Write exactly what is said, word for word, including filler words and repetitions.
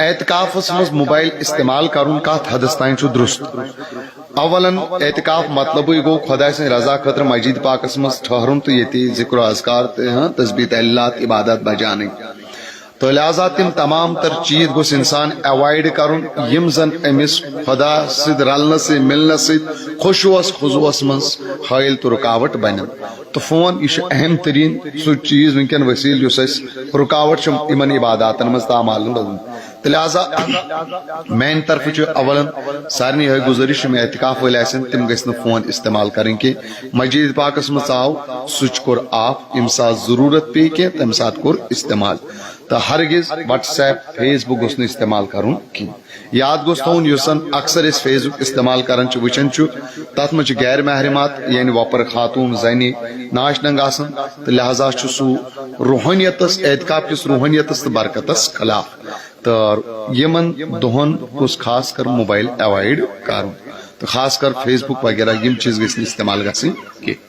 اعتکافس منٛز موبائل استعمال کرُن کتھ حدس تام چھُ درست؟ اولن، اعتکاف مطلبٕے گوٚو خۄداے سٕنٛدِ رضا خٲطرٕ مسجد پاکس منٛز ٹھہرُن تہٕ ییٚتہِ ذکر و اذکار تہٕ، ہاں، تسبیح تحلیلات عبادات بجانے۔ تہٕ لہذا تِم تمام تر چیز گوٚژھ انسان ایوائڈ کرُن، یِم زن أمِس خۄدا سۭتۍ رلنہٕ سۭتۍ، ملنہٕ سۭتۍ، خشوعس خضوعس منٛز حٲیل تہٕ رکاوٹ بنن۔ تہٕ فون، یہِ چھُ اہم ترین سُہ چیز وٕنکیٚن وسیلہٕ یُس اَسہِ رکاوٹ چھُ یِمن عباداتن منٛز تہٕ اعمالن منٛز۔ تہٕ لہذا میانہِ طرفہٕ چھُ اولن سارنٕے یِہوٚے گُزٲرِش، یِم اعتکاف وٲلۍ آسن، تِم گژھِ نہٕ فون استعمال کرٕنۍ کینٛہہ۔ مسجد پاکس منٛز ژاو، سُچ کوٚر آف، ییٚمہِ ساتہٕ ضروٗرت پیٚیہِ کینٛہہ، تَمہِ ساتہٕ کوٚر استعمال۔ تہٕ ہرگز WhatsApp، Facebook گوٚژھ نہٕ استعمال کرُن کینٛہہ۔ یاد گوٚژھ تھاوُن، یُس زن اکثر أسۍ Facebook استعمال کران چھِ، وٕچھان چھُ، تتھ منٛز چھِ غیر محرمات، یعنی وۄپر خاتون، زنہِ، ناچ ننگ آسان، تہٕ لہذا چھُ سُہ روحانیتس، اعتکاف کِس روحانیتس تہٕ برکتس خلاف۔ تہٕ یِمن دۄہن گوٚژھ خاص کر موبائل ایوائڈ کرُن، تہٕ خاص کر Facebook وغیرہ، یِم چیز گژھِ نہٕ استعمال گژھٕنۍ کینٛہہ۔